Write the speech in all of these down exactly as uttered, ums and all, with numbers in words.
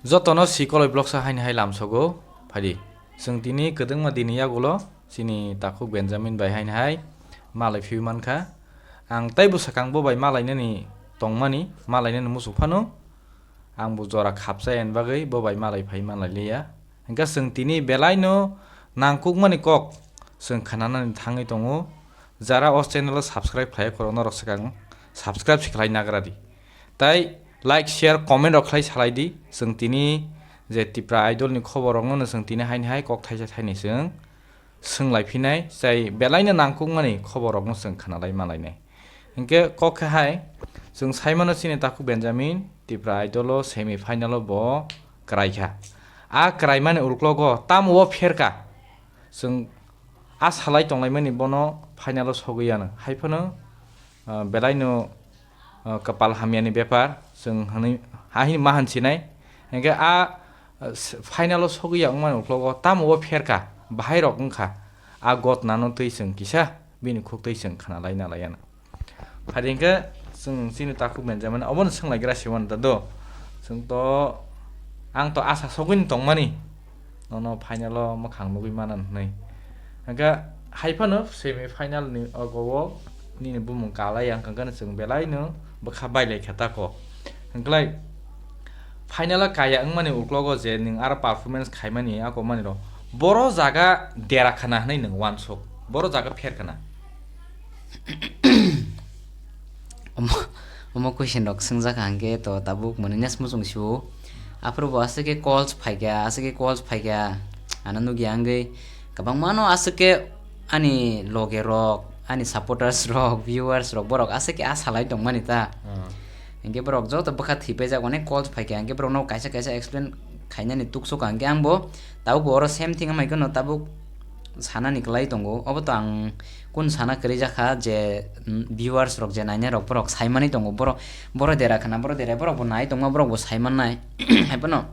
Jotono si Koloi Vlogs haini hai lamsogo phaidi. Chwng tini kwdwngma dini yagulo chini takhuk Benjamin bai haini hai malai phiwi mankha. Ang teibo swkang bo bai malainani tongmani, malainani muchuk phano. Ang bo jora khapsa yani bagwi bo bai malai phai manlai liya. Hwnkhe chwng tini belaino nangkukmani kok chwng khnanani thangwi tongo. Jara o channel o subscribe khlai khoro norok swkang subscribe se khlai nagra di. Tai like, share, comment rok khlai salai di. Chwng tini je Tipra Idol ni khobor rokno no chwng tini haini hai kok thaisa thaini chwng swng lai phinai, chai belaino nangkukmani khobor rokno chwng khna lai ma lainai. Hinkhe kok khe hai chwng sai mano chini takhuk Benjamin Tipra Idol o semi final o bo kwrai kha. A kwrai mani uklogo tamo o pher kha. Chwng a salai tonglaimani bono final o sogwi ano. Hai phano, ah, belaino, ah, kapal hamyani bepar chwng hwnwi, ha hini ma hansinai. Hinkhe a, ah, s-, final o sogwi ya wngmani uklogo tamo o pher kha, bahai rok wngkha. A gotnano twi chwng kisa bini khuk twi chwng khna lai na lai ano. Phai hwnkhe chwng chini takhuk Benjamin obono swng lai gra se uan da do. Chwng to, ang to asa sogwi tongmani. Nono final o mwkhang nugwi mana hwnwi. Hwnkhe hai phano semi final ni ogo o nini bumung kalai ang hwnkhe chwng belai no bwkha bailai kha tako. Hwnkhe final o kaya wngmani uklogo je nwng aro performance khaimani ako mani rok boro jaga dera khana hwnwi nwng uansuk, boro jaga pher khana. Omo, omo question rok swngjak hwnkhe to tabuk mwnwi nes muchung sio. Aphuru bo aswk khe calls phaikha, aswk khe calls phaikha. Ano nugya wngwi kwbangma no aswk khe ani loge rok, ani supporters rok, viewers rok, borok aswk khe a salai tongmani ta. Hmm. Hinkhe borok joto bwkha thwipaijak, onek calls phaikha, hinkhe borokno kaisa kaisa explain khainani tuksukha. Hinkhe ang bo tabuk bo oro same thing wngmai kheno tabuk sanani kwlai tongo. Obo to ang kunu sana kwrwi jakha je, mm, viewers rok je nainai rok borok saimani tongo, borok, borok dera khana, borok dera, borok bo nai tongma, borok bo saimannai. Haiphano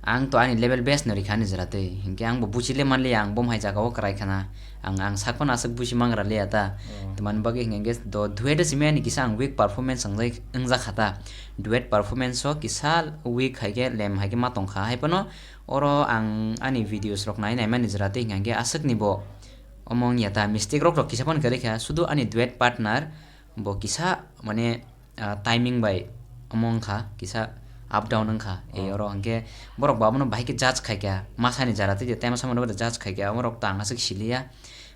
ang to ani level best no rikha ani jora twi, hinkhe ang bo buchile manliya, ang bo hai jaga o kwrai khana, ang, ang sakhon aswk buchi mangra liya ta. Oh. Tamani bagwi hinkhe do duet o simi ani kisa ang weak performance wngjak, wngjak kha ta, duet performance o kisa weak hai khe lem hai khe ma tongkha, haiphano oro ang ani videos rok nai naimani jora tei hwnkha hwnkhe aswkni bo omo wngya ta, mistake rok rok kisa phano kwrwi kha, sudu ani duet partner bo kisa mane, ah, timing bai omo wngkha, kisa up down wngkha. Oh. Ei oro hwnkhe borok bo abono bahai khe judge khaikha, masani jora tei tei masa mano judge khaikha, omo rok tang aswk siliya.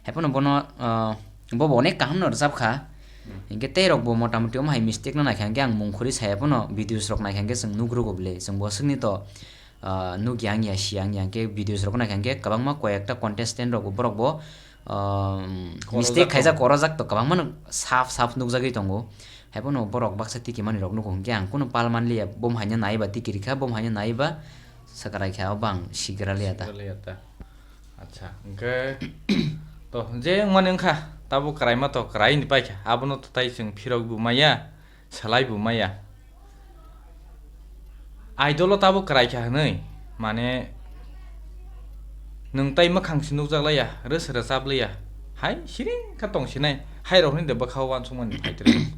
Haiphano bono, ah, bo bo onek kaham no rwchap kha. Hmm. Hinkhe tei rok bo motamoti omo hai mistake no naikha hinkhe ang mung khurwi saya phano videos rok naikha hinkhe chwng nukrogo bwle, chwng bo aswkni to ah, nukya wngya, siya wngya, hwnkhe videos rok naikha hwnkhe kwbangma koi ekta contestant rok borok bo, ah, mistake khaijak, korojak to kwbangma no saf saf nukjagwi tongo. Haiphano borok baksa tiki mani rok nugo hwnkhe ang kunu pal manliya, bo haino naiba tiki rikha, bo haino naiba swkaraikha, obo ang sigra liya ta. Sigra liya ta. Acha, hwnkhe to je wngmani wngkha, tabuk kwraima to kwraini paikha, abono to tai chwng phirok bo maya. Salai bo maya. Idol o tabuk kwraikha hwnwi, mane, nwng tai mwkhang se nukjak laiya, rwsa rwchap laiya, hai siring kha tong sinai, hai rok hwnwi de bwkha o uansukmani phaitrwk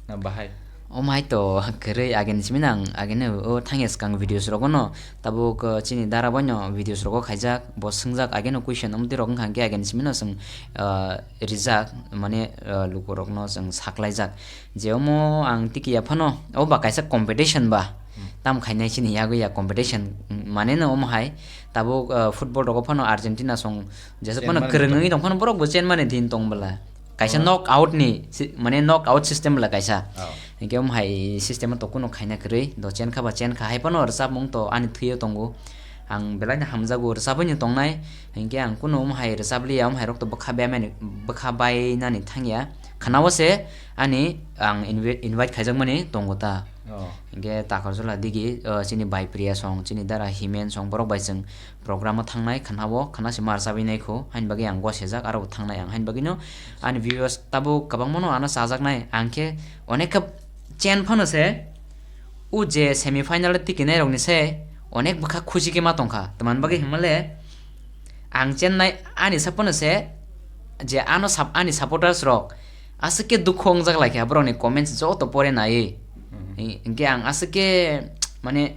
na bahai. Omo hai to kwrwi, ageni simi nang, ageni o thangya swkang videos rogo no, tabuk, uh, chini dara boino videos rogo khaijak, bo swngjak, ageno question omtwi rok wngkha hwnkhe ageni simi no chwng, uh, rijak, mane, uh, lukurokno chwng saklaijak. Je omo ang tiki ya phano, obo ba kaisa competition ba. Hmm. Tam khainai chini yagwi ya competition, mane no omo hai. Tabuk, uh, football rogo phano Argentina song, jesa phano kwrwngwi tong phano borok bo chen mani din tong bwla. Kaisa knock out ni si-, mane knock out system bwla kaisa. Oh. Hinkhe omo hai system to kuno khaina kwrwi, do chen kha ba chen kha hai phano rwchapmung to ani thwio tongo. Ang belai no hamjago, rwchapwi no tongnai, hinkhe ang kunu omo hai rwchap liya, omo hai rok to bwkha baimani, bwkha bainani thangya. Khana o se ani ang invi-, invite khaijakmani tongo ta. Oh. Hinkhe Takarjala digi, o, chini bai Priya song, chini dara Himen song, borok bai chwng program o thangnai, khana o, khana se ma rwchapwi nai kho, haini bagwi ang gosijak, aro bo thangnai ang, haini bagwi no ani viewers tabuk kwbangma no ano chajaknai, ang khe onek khe chen phano se, o je semi final o tikinai rok ni se onek bwkha khusi khe ma tongkha, tamani bagwi himale ang chennai ani sapono se je ano sap-, ani supporters rok aswk khe dukhu wngjak lai kha borok ni comments joto pore naiwi. Mhm. Hi-, hinkhe ang aswk khe mane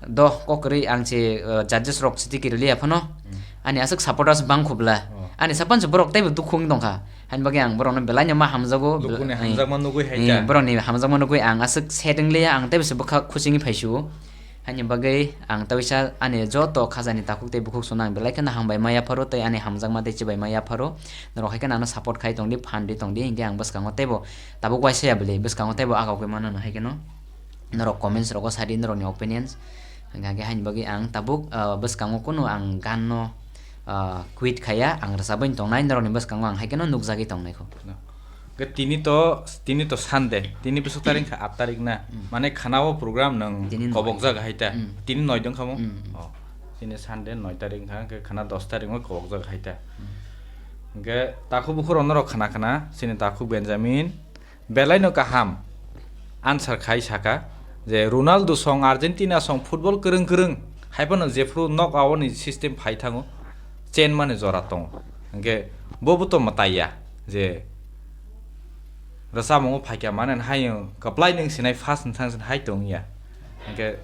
Doh, kok kwrwi ang se, uh, judges rok se tiki rwliya phano. Hmm. Ani aswk supporters bang khubla. Oh. Ani sapan se borok teibo dukhu wng tongkha. Hani bagwi ang borokno belai no ma hamjago. Dukhu ni eh, hamjakma nugwi hai eh, ta. Borokni hamjakma nugwi ang aswk sad wng liya, ang teibo se bwkha khusi wngwi phaisu. Hani bagwi ang tawisa ani joto khajani takhuk tei bukhuk suna ang belai kheno hambai ma yapharo tei ani hamjakma tei chibai ma yapharo. Norok hai kheno ano support khai tongdi, phan di tongdi, hinkhe ang bwskango teibo tabuk waisa ya bwlwi, bwskango teibo agogwi mano no hai kheno. Norok comments rogo sadi norokni opinions. Hingkha khe haini bagwi ang tabuk, ah, bwskango kunu ang gan no, ah, quit khaya, ang rwchabwi tongnai, norokni bwskango ang hai kheno nukjagwi tongnai kho. No. Hingkhe tini to, tini to Sunday, tini bwswk tarik kha aat tarik na. Mm. Mane khana o program nwng Tini noi. Kobokjak hai ta. Mm. Tini noi dong kha mo? Mm. Oh. Tini Sunday noi tarik kha, hingkhe khana dos tarik o kobokjak hai ta. Mm. Hingkhe takhuk bukhuk rok norok khana khana, chini takhuk Benjamin, Belai no kaham answer khai saka je Ronaldo song, Argentina song, football kwrwng kwrwng hai phano jephru knock out ni system phai thango, chen mani jora tongo. Hingkhe bo bo to mwtai ya je rwchapmung o phaikha mane hai kwplai nwng sinai first ni thang sin hai tong ya. Hingkhe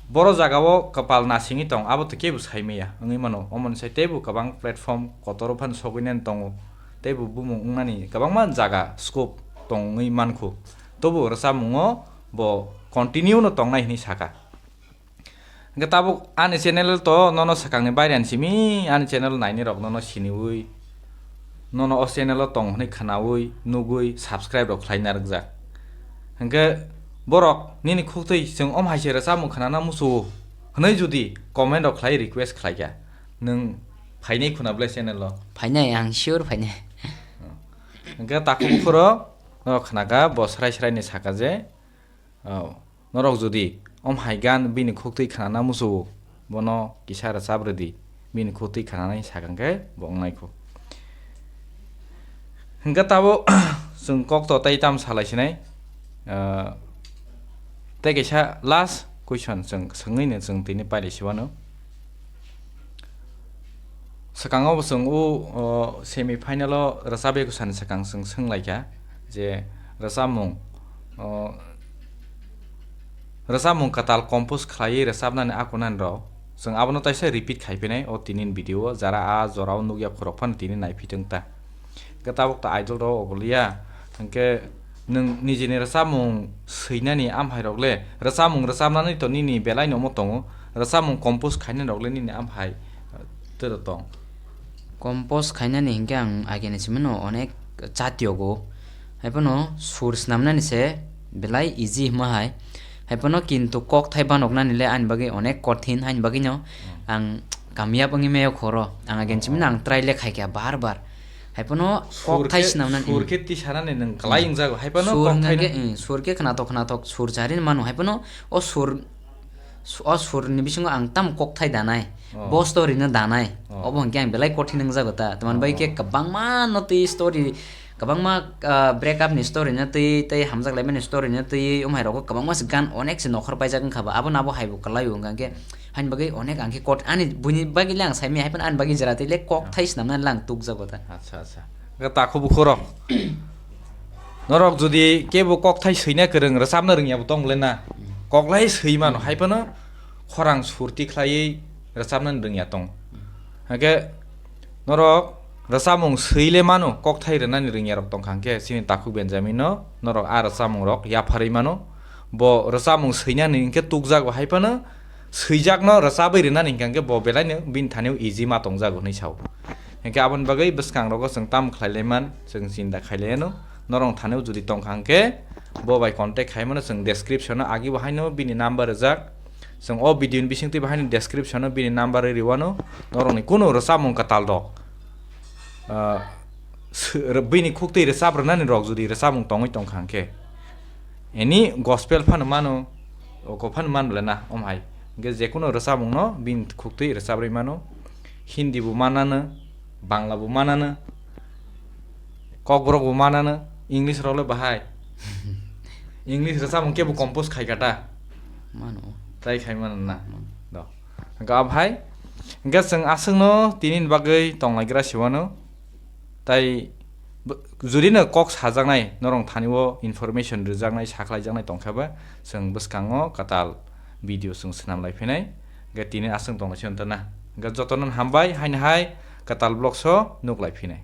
boro jaga o kwpal nasingwi tong, abo to kebo sai maya wngwi mano. Omoni sai teibo kwbang platform kotor o phano sogwi nani tongo. Tei bo bumung wngnani kwbangma jaga scope tongwi mankhu, tobo rwchapmungo bo continue no tongnai hwnwi saka. Hwnkhe tabuk ani channel to nono swkangni baire ani simi, ani channel nainai rok nono siniwi, nono o channel o tong hwnwi khwnawi nugwi subscribe rok khlai narwkjak. Hwnkhe borok nini khuktwi chwng om hai se rwchapmung khwnana muchungo hwnwi jodi comment rok khlai request khlaikha, nwng phainai khuna ble channel o? Phainai, ang sure phainai. Hwnkhe takhuk bukhuk rok norok khna kha, bo srai srai ni saka je, oh, norok jodi om hai gan bini khuktwi khna na muchungo, bono kisa rwchap rwdi, bini khuktwi khna nai saka hwnkhe bo wngnai kho. Hwnkhe tabuk chwng kok to tei tam salai sinai, ah, tei kaisa last question chwng swngwi no chwng tini pailai si wano. Swkango bo chwng o, o, semi final o rwchap eko sani swkang chwng swnglaikha je rwchapmung, o, rwchapmung kwtal compose khlaiwi rwchapnani akunani rok chwng abono taisa repeat khai phinai o tinin video o, jara a jorao nukya khorok phano tini naiphitwng ta. Hwnkhe tabuk ta idol rok obo liya, hwnkhe nwng nijini rwchapmung swinani amhai rok le, rwchapmung rwchapnani to nini belai no omo tongo, rwchapmung compose khainani rok le nini amhai, eh, tero tong? Compose khainani hinkhe ang agini simi no onek chatiyogo, hai phano sur snamnani se belai easy hwnma hai, hai phano kintu kok thai banoknani le ani bagwi onek kothin, haini bagwi no Hmm. ang kamyab wngwi maya khoro, ang agini simi no ang try le khaikha bar bar. Hai phano sur kok thai khe, swnamnani, sur khe tisanani nwng kwlai wngjago, hai phano sur kok hwnkhe, thaina. Eh, sur khe khnatok khnatok sur charin mano, hai phano o sur, su-, o sur ni bisingo ang tam kok thai danai, Oh. Bo story no danai, Oh. Obo hwnkhe ang belai kothin wngjago ta, tamni bai khe Oh. Kwbangma no twi story, kwbangma, ah, break up ni story no twi, tei hamjak laimani story no twi, omhai rogo kwbangma se gan onek se nokhor paijak wngkha ba, abo no abo hai bo kwlai o, hwnkha khe Haini bagwi onek ang khe kot-, ani buini bagwi le ang saimaya, hai phano ani bagwi jera twi le kok thai swnamnani le ang tukjago ta. Acha, acha. Ga takhuk bukhuk rok. Norok jodi kebo kok thai swina kwrwng, rwchapna rwngya bo tong le na. Kok lai swi mano, hai phano khorang sur tikhlaiwi rwchapna rwngya tong. Hake norok rwchapmung swi le mano, kok thai rwnani rwngya rok tong kha hwnkhe chini takhuk Benjamin no norok a rwchapmung rok yapharwi mano. Bo rwchapmung swinani hwnkhe tukjago, hai phano swijakno rwchabwi rwnani hwnkha hwnkhe bo belaino bini thani-o easy ma tongjago hwnwi sao. Hwnkhe aboni bagwi bwskangrogo chwng tamo khlai lai man, chwng chinta khai lai anw. Norok thani-o jodi tong kha hwnkhe bo bai contact khai mano chwng description-o, agi bo haino bini number rijak. Chwng o video ni bisingtwi bo haino description-o bini number rwi rw anw. Norokni kunu rwchapmung kwtal rok, ah, sw-, bini khuktwi rwchap rwnani rok jodi rwchapmung tongwi tong kha hwnkhe, any gospel phano mano, oko phano mano le na, om hai. Hwnkhe jekunu rwchapmungno bini khuktwi rwchaprwi mano. Hindi bo mananw, Bangla bo mananw, Kokborok bo mananw, English rok le bahai. English rwchapmung kebo compose khai kha ta? Mano. Try khai mano na? Mano. Do. Hwnkhe abo hai. Hwnkhe chwng aswkno tini ni bagwi tonglaigra se uanw. Tai b-, judino kok sajaknai, norok thani-o information rwjaknai, sakhlaijaknai tongkha ba, chwng bwskango kwtal video chwng swnam lai phinai. Hwnkhe tini aswk tong lai sio wngtana. Hwnkhe jotono hambai, haini hai kwtal vlogs o nuk lai phinai.